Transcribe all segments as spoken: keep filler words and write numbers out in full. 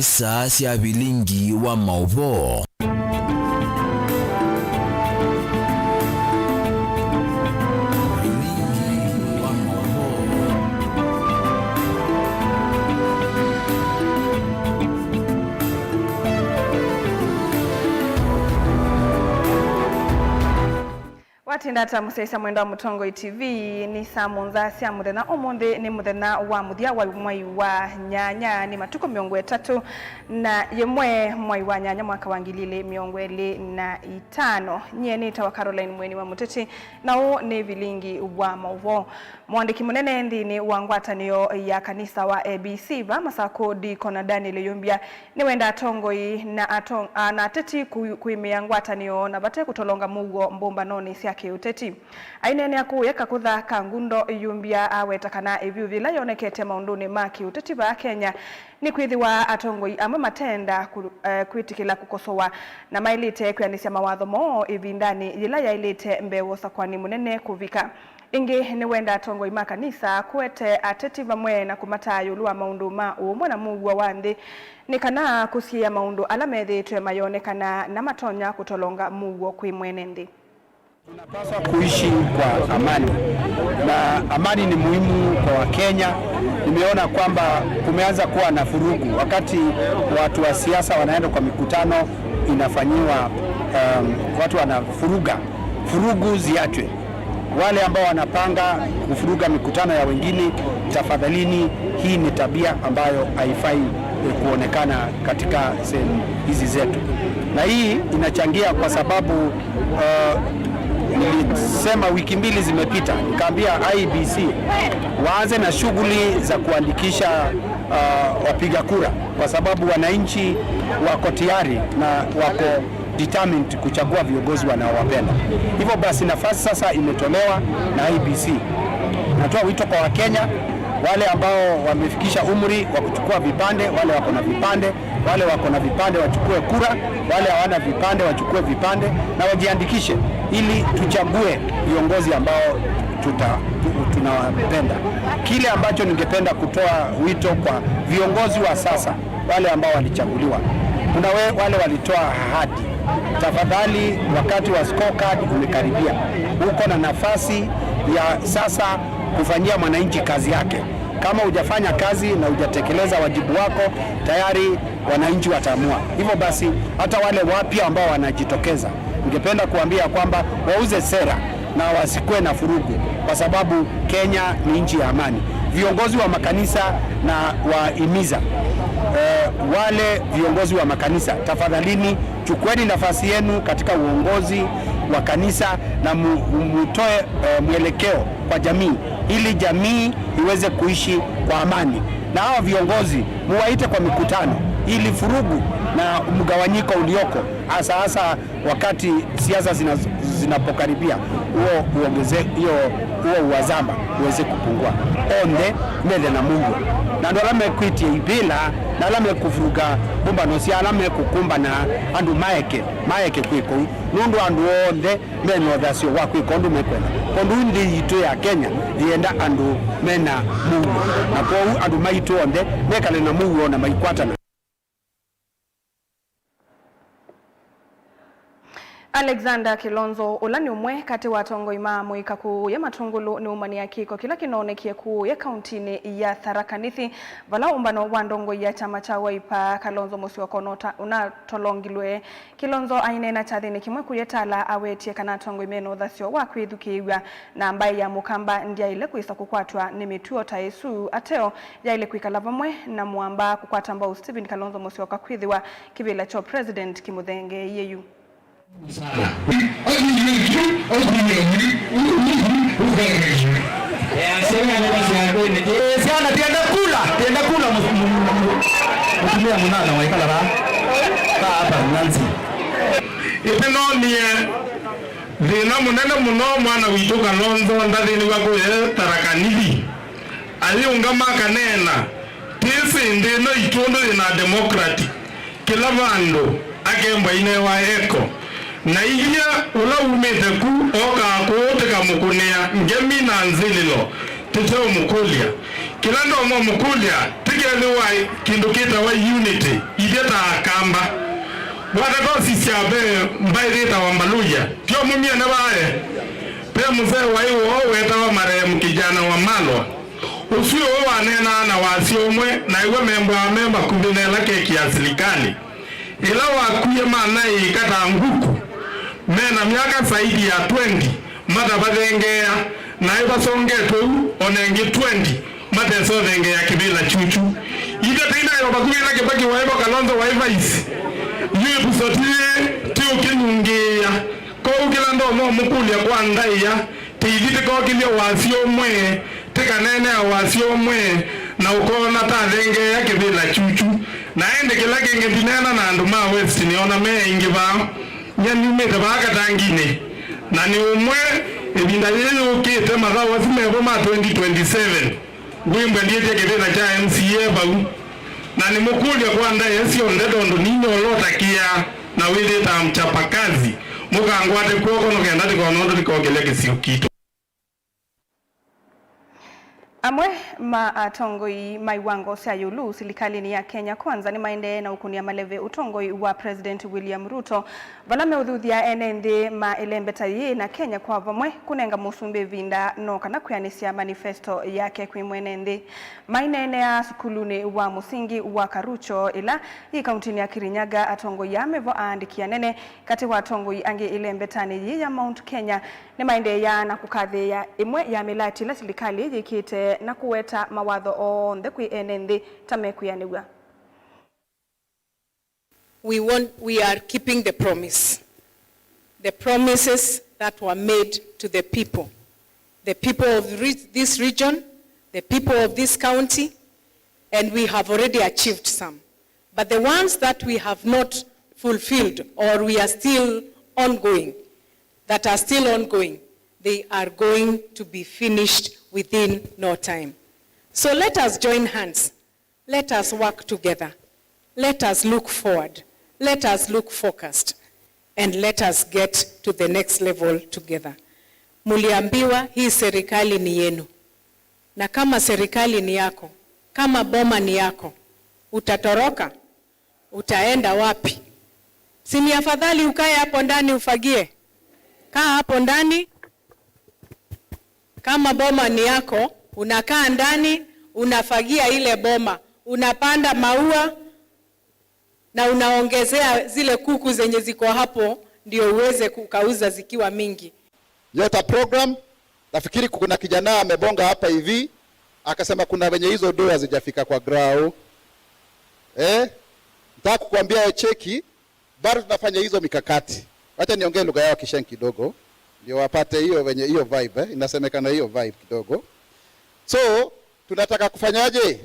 Saa sya vilingi wa maũvoo. Vilingi wa maũvoo. Watinda ata, mũsyaĩĩsya mwendwa wa Mũtongoi T V? Nĩ saa mũonza sya mũthenya. Ũmũnthĩ nĩ mũthenya wa mũthya wa mwai wa nyanya, nĩ matukũ mĩongo ĩtatũ na yĩmwe mwai wa nyanya mwaka wa ngili ilĩ mĩongo ĩlĩ na itano. Nyie nĩtawa Caroline Mweni wa Mũteti, na ũũ nĩ vilingi wa maũvoo. Mũandĩki mũnene nthĩnĩ wa ngwatanĩo ya kanisa wa A B C va Masakũ, Deacon Daniel Yumbia, nĩwenda atongoi na atong-, a, na ateti kũ-, kũimĩa ngwatanĩo na vate kũtolonga mũuo mbũmbanonĩ sya kĩũteti. Aineenea kũũya Kakũtha ka Ngundo, Yumbia aweta kana ĩvyũvĩ yĩla yonekete maũndũnĩ ma kĩũteti vaa Kenya nĩkwĩthĩwa atongoi amwe matenda kũ-, eh, kwĩtĩkĩla kũkosowa na maĩlĩte kwĩanĩsya mawatho moo ĩvindanĩ yĩla yaĩlĩte mbee wa ũsakũani mũnene kũvika. Ĩngĩ, nĩwenda atongoi ma kanisa kũete ateti vamwe na kũmataĩa ĩũlũ wa maũndũ ma ũũmwe na mũuo wa nthĩ, nĩ kana kũsiĩĩa maũndũ ala methĩĩtwe mayonekana na matonya kũtolonga mũuo kwĩ mwene nthĩ. Tunapaswa kuishi kwa amani, na amani ni muhimu kwa Wakenya. Nimeona kwamba kumeanza kuwa na vurugu wakati watu wa siasa wanaenda kwa mikutano inafanyiwa, um, watu wanavuruga. Vurugu ziachwe. Wale ambao wanapanga kuvuruga mikutano ya wengine, tafadhalini, hii ni tabia ambayo haifai, eh, kuonekana katika sehemu hizi zetu. Na hii inachangia kwa sababu, uh, nilisema wiki mbili zimepita, nikaambia I E B C waanze na shughuli za kuandikisha, uh, wapiga kura, kwa sababu wananchi wako tayari na wako determined kuchagua viongozi wanaowapenda. Hivyo basi, nafasi sasa imetolewa na I E B C. Natoa wito kwa Wakenya wale ambao wamefikisha umri wa kuchukua vipande, wale wako na vipande, wale wako na vipande wachukue kura, wale hawana vipande wachukue vipande na wajiandikishe ili tuchague viongozi ambao tuta-, tu-, tunawapenda. Kile ambacho ningependa kutoa wito kwa viongozi wa sasa, wale ambao walichaguliwa, kuna we-, wale walitoa ahadi. Tafadhali, wakati wa scorecard umekaribia. Uko na nafasi ya sasa kufanyia mwananchi kazi yake. Kama hujafanya kazi na hujatekeleza wajibu wako, tayari wananchi wataamua. Hivyo basi, hata wale wapya ambao wanajitokeza, ningependa kuambia kwamba wauze sera na wasikuwe na furugu, kwa sababu Kenya ni nchi ya amani. Viongozi wa makanisa na wahimiza, eh, wale viongozi wa makanisa, tafadhalini, chukueni nafasi yenu katika uongozi wa kanisa na mu-, mutoe, eh, mwelekeo kwa jamii, ili jamii iweze kuishi kwa amani. Na hawa viongozi muwaite kwa mikutano, ili furugu na mgawanyiko ulioko, hasa hasa wakati siasa zina-, zinapokaribia, huo uongeze-, hiyo, huo uhasama uweze kupungua. Onthe methe na mũuo. Na andũ ala mekwĩtya ivĩla, na ala mekũvuruga mbũmbano sya ala mekũkũmbana andũ maeke, maeke kwĩka ũu. Nũndũ andũ onthe me na ũthasyo wa kwĩka ũndũ mekwenda. Kwondũ nthĩ yitũ ya Kenya yĩenda andũ me na mũuo. Na kwoou andũ maitũ onthe mekale na mũuo na maikwatana. Alexander Kilonzo, ũla nĩ ũmwe katĩ wa atongoi ma mũika kũũya Matũngũlũ, nĩumanĩa kĩko kĩla kĩnoonekie kũũya kauntinĩ ya Tharaka Nithi, vala ũmbano wa ndongoi ya kyama kya Wiper, Kalonzo Musyoka, ũnota-, ũnatolongilwe. Kilonzo aineena kyathĩnĩ kĩmwe kũya Tala, awetie kana atongoi mena ũthasyo wa kwĩthukĩĩw'a, na mbaĩ ya Mũkamba ndyaĩle kwĩsa kũkwatwa nĩ mĩtuo ta ĩsu. Ateo yaĩle kwĩkala vamwe na mũamba kũkwata mbau Stephen Kalonzo Musyoka kwĩthĩwa kĩvĩla kya president kĩmũthengeeie yu. Syana, tienda kula, tienda kula mu-, mu-, mu-, mũtumĩa mũnana waikala vaa. Kaa hapa, Nancy. Ĩthe noonie thĩna mũnene mũno mwana witũ Kalonzo ndathĩnĩw'a kũya Tharaka Nithi. Ayĩũngama akaneena, "Tĩsĩ nthĩ ĩno itũ ũndũ yĩ na democratic, kĩla vandũ akembwa inewa eko. Na ithya ũla umĩte ku okaa kũũ tĩkamũkũnĩa ngemi na nzĩlĩlo tĩteũmũkũlya. Kĩla ndomũmũkũlya, ti kethĩwa kĩndũ kĩtawa unity, ithyĩ ta Akamba. Wata tosisya ve mbaĩ yĩtawa Mbaluya, tyo mũmyene vae. Ve mũsee waĩ woo wetawa Marehemu Kijana Wamalwa. Ũsu ũũ waneenaa na wasya ũmwe, na ĩw'a membwa me vakuvĩ na ĩla keki ya silikalĩ. Ĩla wakwie manaĩĩka ta nguku, me na myaka saidi ya twenty matavathengeea, na ĩvasongetwe ũu o na ĩngĩ twenty matesothengeea kĩvĩla kyuchu. Ithyĩ tũinaĩ o vakuvĩ na Kĩbaki waĩ vo, Kalonzo waĩ vice. Yu ĩvuso ti yĩĩ, ti ũkĩnyungĩĩa. Kwoou kĩla ndomũmũkũlya kwa ndaĩa, tĩithi tĩkokĩlye wasya ũmwe, tĩkaneenea wasya ũmwe, na ũkoona tathengeea kĩvĩla kyuchu. Na ĩndĩ kĩla kĩngĩ, ndineena na andũ ma West, nĩona me aingĩ vaa. Nyie numĩte vaa Katanginĩ, na nĩ ũmwe, ĩvinda yĩĩ yũkĩte, mathaũ asu mevo ma twenty twenty-seven. Ngwĩmbwa ndiĩtye kĩvĩla kya M C A vau, na nĩmũkũlya kwa ndaĩa syonthe, tondũ ninyolota kĩa na wĩthĩtaa mchapakazi, mũkangwate kw'oko nũkenda tĩkona ũndũ tĩkokĩlya kĩsio kitũ. Amwe ma atongoi ma iwango sya ĩũlũ silikalĩnĩ ya Kenya Kwanza nĩmaendee na ũkũnĩa maleve ũtongoi wa President William Ruto, vala meũthuthya ene nthĩ ma ĩlembeta yĩĩ na Kenya kwa vamwe kũnenga mũsumbĩ ĩvinda no kana kwĩanĩsya manifesto yake kwĩ mwene nthĩ. Maineenea sukulunĩ wa mũsingi wa Karucho, ĩla yĩ kauntinĩ ya Kirinyaga, atongoi aa mevo aandĩki anene. Katĩ wa atongoi angĩ ĩlembetanĩ yĩĩ ya Mount Kenya nĩmaendeeaa na kũkathĩĩa ĩmwe ya mĩlatĩ ĩla silikalĩ yĩkĩte na kũweta mawatho onthe kwĩ ene nthĩ ta mekwĩanĩw'a. We want, we are keeping the promise. The promises that were made to the people. The people of re-, this region, the people of this county, and we have already achieved some. But the ones that we have not fulfilled or we are still ongoing, that are still ongoing, they are going to be finished within no time. So let us join hands. Let us work together. Let us look forward. Let us look focused. And let us get to the next level together. Mliambiwa hii serikali ni yenu. Na kama serikali ni yako, kama boma ni yako, utatoroka? Utaenda wapi? Si ni afadhali ukae hapo ndani ufagie? Kaa hapo ndani. Kama boma ni yako, unakaa ndani, unafagia ile boma, unapanda maua na unaongezea zile kuku zenye ziko hapo, ndio uweze kukauza zikiwa mingi. Nyota program, nafikiri kuna kijana amebonga hapa hivi, akasema kuna venye hizo doo hazijafika kwa ground. Eh? Nataka kukuambia, cheki, bado tunafanya hizo mikakati. Wacha niongee lugha yao Kishen kidogo, ndio wapate hiyo venye, hiyo vibe, eh? Inasemekana hiyo vibe kidogo. So, tunataka kufanyaje?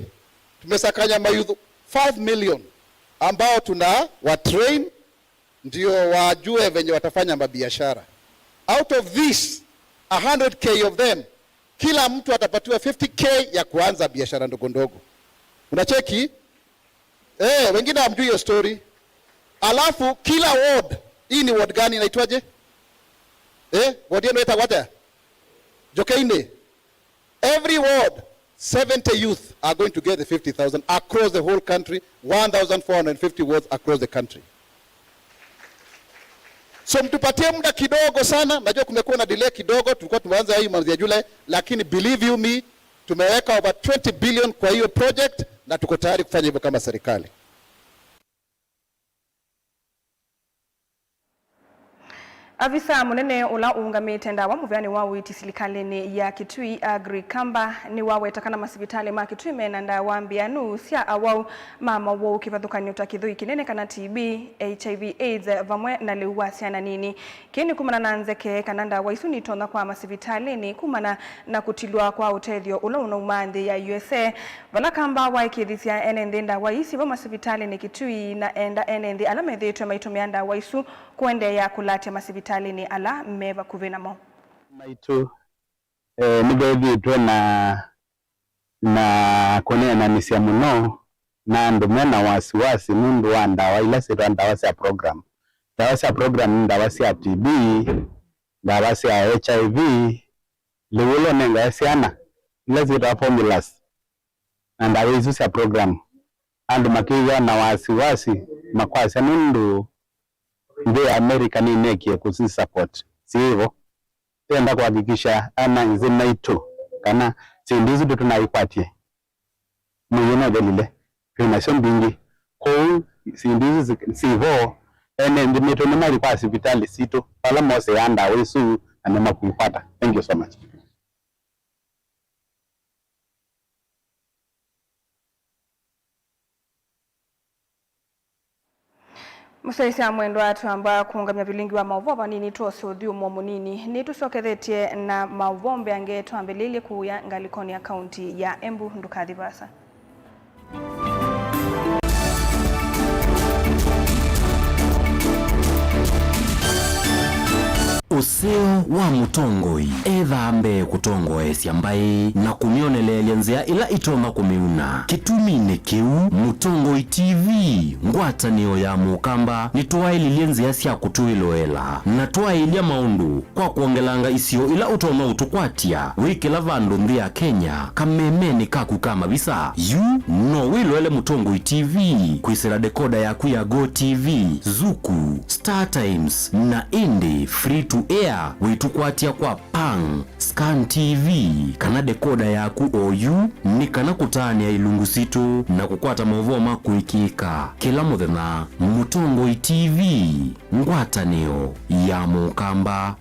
Tumesakanya mayouth five million ambao tuna wa train ndio wajue venye watafanya mabiashara. Out of this, a hundred K of them, kila mtu atapatiwa fifty K ya kuanza biashara ndogo ndogo. Unacheki? Eh, wengine hamjui hiyo story. Alafu kila ward, hii ni ward gani inaitwaje? Eh, ward yenu inaitwa wapi? Jokeine. Every ward, seventy youth are going to get the fifty thousand across the whole country, one thousand four hundred fifty wards across the country. So mtupatie muda kidogo sana, najua kumekuwa na delay kidogo, tulikuwa tumeanza hii mwezi ya July, lakini believe you me, tumeweka over twenty billion kwa hiyo project na tuko tayari kufanya hivyo kama serikali. Avisa mũnene ũla ũũngamĩte ndawa mũveanĩ wa ũiiti silikalĩnĩ ya Kitui, Aggrey Kamba, nĩwaweta kana masivitalĩ ma Kitui mena ndawa mbĩanu sya awau ma mawau, kĩvathũkany'o ta kĩthũi kĩnene kana T B, H I V AIDS, vamwe na lĩu wa syana nini. Kĩĩ nĩ kumana na nzeke kana ndawa isu nitonya kwa masivitalĩnĩ kumana na kũtilwa kwa ũtethyo ũla ũnauma nthĩ ya U S A. Vala Kamba waĩkĩĩthisya ene nthĩ ndawa ii syĩvo masivitalĩnĩ Kitui, na enda ene nthĩ ala methĩĩtwe maitũmĩa ndawa isu kũendeea kũlatya masivitalĩnĩ ala me vakuvĩ namo. Maitũ, eh, nĩvethĩĩtwe na, na kũneenanĩsya mũno na andũ me na wasiwasi nũndũ wa ndawa ila syĩtawa ndawa sya program. Ndawa sya program nĩ ndawa sya T B, ndawa sya H I V, lĩu ũla ũnengae syana, ila syĩtawa formulas. na ndawa isu sya program. Andũ makĩw'a na wasiwasi, makwasya nũndũ nthĩ ya America nĩnekie kũsi support syĩvo. Twenda kũhakikisha ana nthĩ maitũ kana syĩndũ isu tũtũnaikwatye. Mwĩĩ nũthelile, twĩ nasyo mbingĩ. Kwoou syĩndũ isu si-, syĩvo, ene nthĩ maitũ nĩmathi kwa sivitalĩ sitũ, vala mosĩaa ndawa isu na nĩmakũikwata. Thank you so much. Mũsyaĩĩsya mwendwa, twamba kũũngamya vilingi wa maũvoo vanini twose ũthyũmũo mũnini. Nĩtũsyokethetye na maũvoo mbeange twambĩlĩlye kũũya ngalĩkonĩ ya kaunti ya Embu. Ndũkathi vaasa. Ũseo wa mũtongoi ethaa mbee kũtongoesya mbaĩ na kũmyoneleelya nzĩa ĩla ĩtonya kũmĩuna. Kĩtuminĩ kĩu, Mũtongoi T V, ngwatanĩo ya Mũkamba, nĩtwaĩlilye nzĩa sya kũtwĩloela na twaĩlya maũndũ kwa kwongelanga isio ila ũtonya ũtũkwatya wĩ kĩla vandũ nthĩ ya Kenya kamemenĩ kaku ka mavisa. Yu no wĩloele Mũtongoi T V kwĩsĩla dekoda yaku ya Go T V, Zuku, Star Times, na ĩndĩ free to air wĩtũkwatya kwa Pang, Scan T V, kana dekoda yaku oyu, nĩ kana kũtaanĩa ilungu sitũ na kũkwata maũvoo ma kũĩkĩĩka kĩla mũthenya. Mũtongoi T V, ngwatanĩo ya Mũkamba.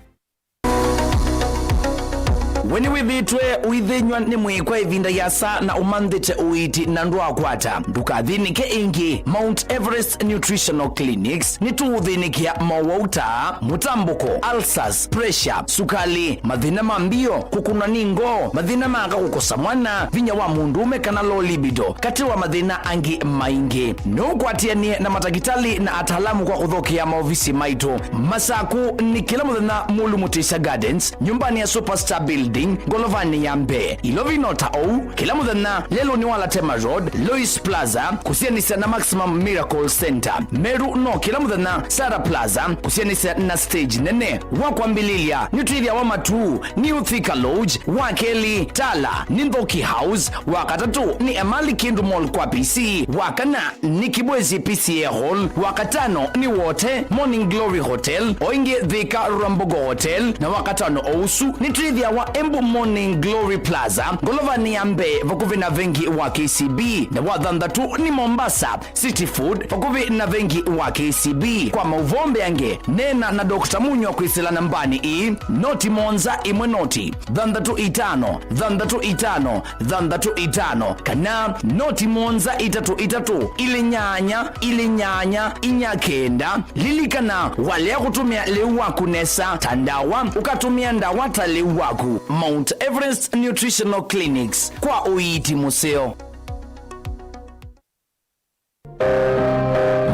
We nĩwĩthĩĩtwe ũithĩnyw'a nĩ mwĩĩ kwa ĩvinda yĩasa na ũmanthĩte ũiiti na ndwaakwata? Ndũkathĩnĩke ĩngĩ. Mount Everest Nutritional Clinics nĩtũũthĩnĩkĩa mowau ta mũtambũko, ulcers, pressure, sukali, mathĩna ma mbio, kũkũnwa nĩ ngoo, mathĩna ma aka kũkosa mwana, vinya wa mũndũũme kana low libido, katĩ wa mathĩna angĩ maingĩ. No ũkwatĩanĩe na matakĩtalĩ na ataalamu kwa kũthokea maovisi maitũ. Masaku nĩ kĩla mũthenya Mulu Mutisya Gardens, nyũmbanĩ ya Superstar Building, ngolovanĩ ya mbee. Ilovi no ta ũu, kĩla mũthenya lelũnĩ wa Latema Road, Lois Plaza, kũsianĩsya na Maximum Miracle Center. Meru no kĩla mũthenya Sarah Plaza, kũsianĩsya na stage nene. Wa kwambĩlĩlya, nĩtwĩthĩawa Matuu, New Thika Lodge, wa kelĩ, Tala, nĩ Nthoki House, wa katatũ, nĩ Emali Kindu Mall kwa P C, wa kana, nĩ Kibwezi P C A Hall, wa katano nĩ Wote Morning Glory Hotel, o ĩngĩ Thika Rwambogo Hotel, na wa katano o ũsu nĩtwĩthĩawa Embu Morning Glory Plaza, ngolovanĩ ya mbee vakuvĩ na vengi wa K C B, na wa thanthatũ nĩ Mombasa City Food vakuvĩ na vengi wa K C B. Kwa maũvoo mbeange, neena na Doctor Munywa kwĩsĩla nambanĩ ĩĩ, noti mũonza ĩmwe noti, thanthatũ itano, thanthatũ itano, thanthatũ itano, kana noti mũonza itatũ itatũ, ilĩ nyanya, ilĩ nyanya, inya kenda. Lilikana, walea kũtũmĩa lĩu waku nesa ta ndawa, ũkatũmĩa ndawa ta lĩu waku. Mount Everest Nutritional Clinics, kwa ũiiti mũseo.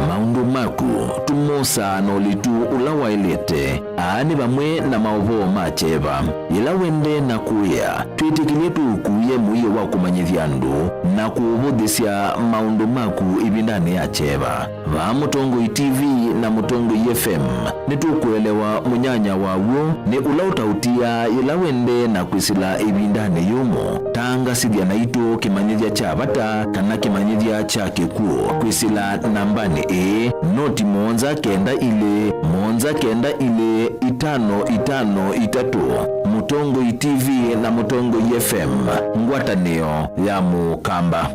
Maũndũ maku tũmosaa na ũlitu ũla waĩlĩte. Aa nĩ vamwe na maũvoo ma kyeva. Yĩla wendee na kũĩa, twĩtĩkĩlye tũũkuĩe mũio wa kũmanyĩthya andũ na kũũvũthĩsya maũndũ maku ĩvindanĩ ya kyeva. Vaa Mũtongoi T V na Mũtongoi F M, nĩtũkũelewa mũnyanya wa w'o nĩ ũla ũtaũtiaa yĩla wendee na kwĩsĩla ĩvindanĩ yũmũ. Tangasĩthya naitũ kĩmanyĩthya kya vata kana kĩmanyĩthya kya kĩkw'ũ kwĩsĩla nambanĩ ĩĩ, noti mũonza kenda ilĩ, mũonza kenda ilĩ, itano itano itatũ. Mũtongoi T V na Mũtongoi F M, ngwatanĩo ya Mũkamba.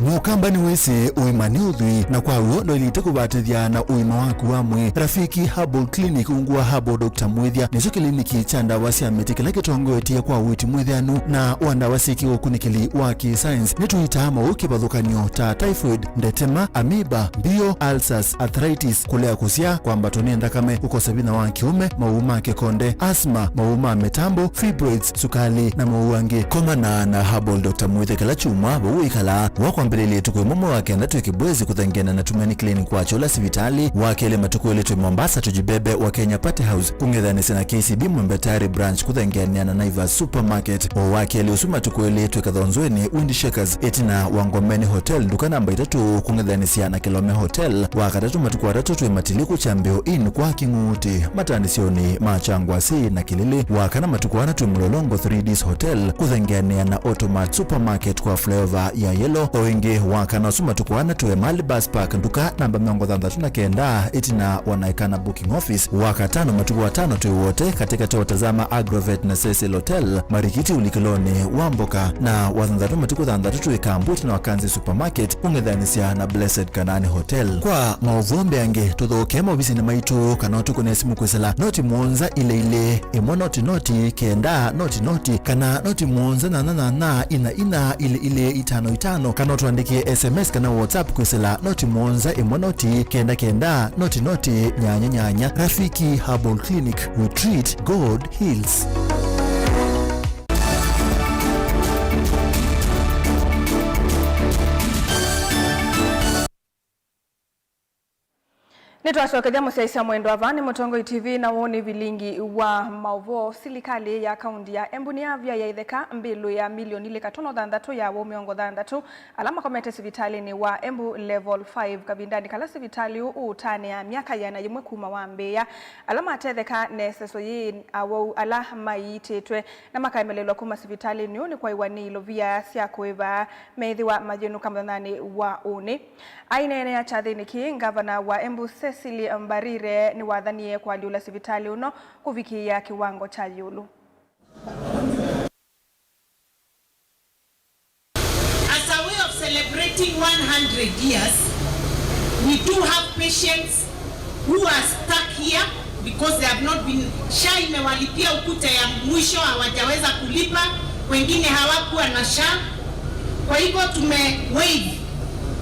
Mũkamba nĩwĩsĩ ũima nĩ ũthwii, na kwa w'o ndwaĩlĩte kũvatĩthya na ũima waku wa mwĩĩ. Rafiki Herbal Clinic ungu wa Herbal Doctor Mwĩthya nĩkyo kĩliniki kya ndawa sya mĩtĩ kĩla kĩtongoetye kwa ũiiti mwĩthĩanu na wa ndawa syĩkĩwe ũkunĩkĩli wa kĩ-science. Nĩtũitaa maũũ kĩvathũkany'o ta typhoid, ndetema, amoeba, mbio, ulcers, arthritis, kũlea kũsyaa, kwambatwa nĩ nthakame, kũkosa vinya wa kĩũme, maũũ ma kĩkonde, asthma, maũũ ma mĩtambo, fibroids, sukali, na maũũ angĩ. Komana na Herbal Doctor Mwĩthya kĩla kyumwa vau wĩkalaa, wa kwambĩlĩlya Matukũ ĩmwe mwei wa kenda twĩ Kibwezi kũthengeana na Tumaini Clinic wa Chola sivitalĩ, wa kelĩ matukũ elĩ twĩ Mombasa Tujibebe wa Kenya Party House kũng'ethanĩsya na K C B Mwembe Tayari Branch kũthengeanĩana na Naivas Supermarket, o wa kelĩ ũsu matukũ elĩ twĩ Kathonzweni Wind Shakers ĩtina wa Ngomeni Hotel nduka namba itatũ kũng'ethanĩsya na Kilome Hotel, wa katatũ matukũ atatũ twĩ Matiliku Chambio Inn kwa King'uti mataanĩsyonĩ ma Kyangwasi na Kilili, wa kana matukũ ana twĩ Mlolongo three Ds Hotel kũthengeanĩa na Automat Supermarket kwa flyover ya Yellow, o ĩngĩ wa kana ũsu matukũ ana twĩ Mali Bus Park nduka namba mĩongo thanthatũ na kenda ĩtina wa Naikana Booking Office, wa katano matukũ atano twĩ Wote katĩkatĩ wa Tazama Agrovet na Cecil Hotel marikiti ũlikĩlonĩ wa mboka, na wa thanthatũ matukũ thanthatũ twĩ Kambu ĩtina wa Kanzi Supermarket kũng'ethanĩsya na Blessed Kanaani Hotel. Kwa maũvoo mbeange, tũthokee maovisinĩ maitũ kana ũtũkũne simũ kwĩsĩla noti mũonza ilĩ ilĩ, ĩmwe noti noti, kenda noti noti, kana noti mũonza nyanya nyanya, ina ina, ilĩ ilĩ, itano itano, kana ũtũandĩkĩe S M S kana WhatsApp kwĩsĩla noti mũonza ĩmwe noti, kenda kenda, noti noti, nyanya nyanya. Rafiki Herbal Clinic, we treat, God heals. Nĩtwacokethya mũsyaĩĩsya mwendwa. Vaa nĩ Mũtongoi T V na ũũ nĩ vilingi wa maũvoo. Silikalĩ ya kaunti ya Embu nĩyavya ya itheka mbĩlũ ya milioni ilĩ katono thanthatũ ya aũũ mĩongo thanthatũ ala makomete sivitalĩnĩ wa Embu Level five kavindanĩ kala sivitalĩ ũũ ũũtanĩa myaka ĩana yĩmwe kuma wambĩĩa. Ala matetheka na ĩseso yĩĩ nĩ awau ala maiitĩtwe na makaemelelwa kuma sivitalĩnĩ ũũ nĩ kwaĩwa nĩ ilovia sya kũĩva meĩthĩwa mayĩnũka mũthenyanĩ wa ũnĩ. Aineenea kyathĩnĩ kĩĩ, ngavana wa Embu Cecily Mbarire nĩwathanie kũalyũla sivitalĩ ũno kũvikĩĩa kĩwango kya ĩũlũ. As a way of celebrating one hundred years, we do have patients who are stuck here because they have not been, SHA imewalipia ukuta ya mwisho, hawajaweza kulipa, wengine hawakuwa na SHA. Kwa hivyo tume waive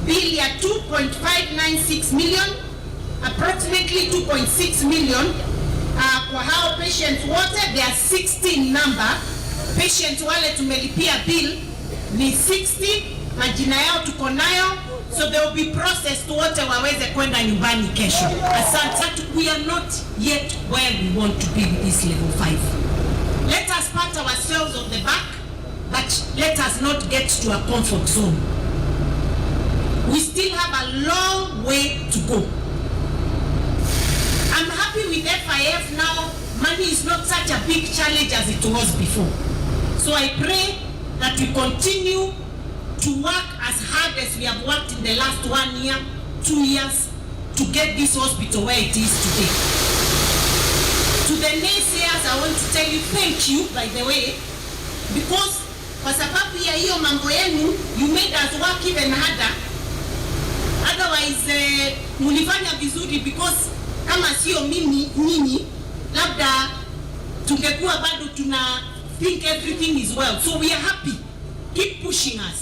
bill ya two point five nine six million, approximately two point six million, uh, kwa hao patients wote, they are sixteen number. Patients wale tumelipia bill ni sixty, majina yao tuko nayo, so they will be processed wote waweze kwenda nyumbani kesho. Asante. We are not yet where we want to be with this level five. Let us pat ourselves on the back, but let us not get to a comfort zone. We still have a long way to go. I'm happy with F I F now. Money is not such a big challenge as it was before. So I pray that we continue to work as hard as we have worked in the last one year, two years, to get this hospital where it is today. To the naysayers, I want to tell you thank you, by the way, because kwa sababu ya hiyo mambo yenu, you made us work even harder. Otherwise, eh, mulifanya vizuri, because kama sio mimi, nyinyi, labda tungekuwa bado tuna think everything is well. So we are happy. Keep pushing us.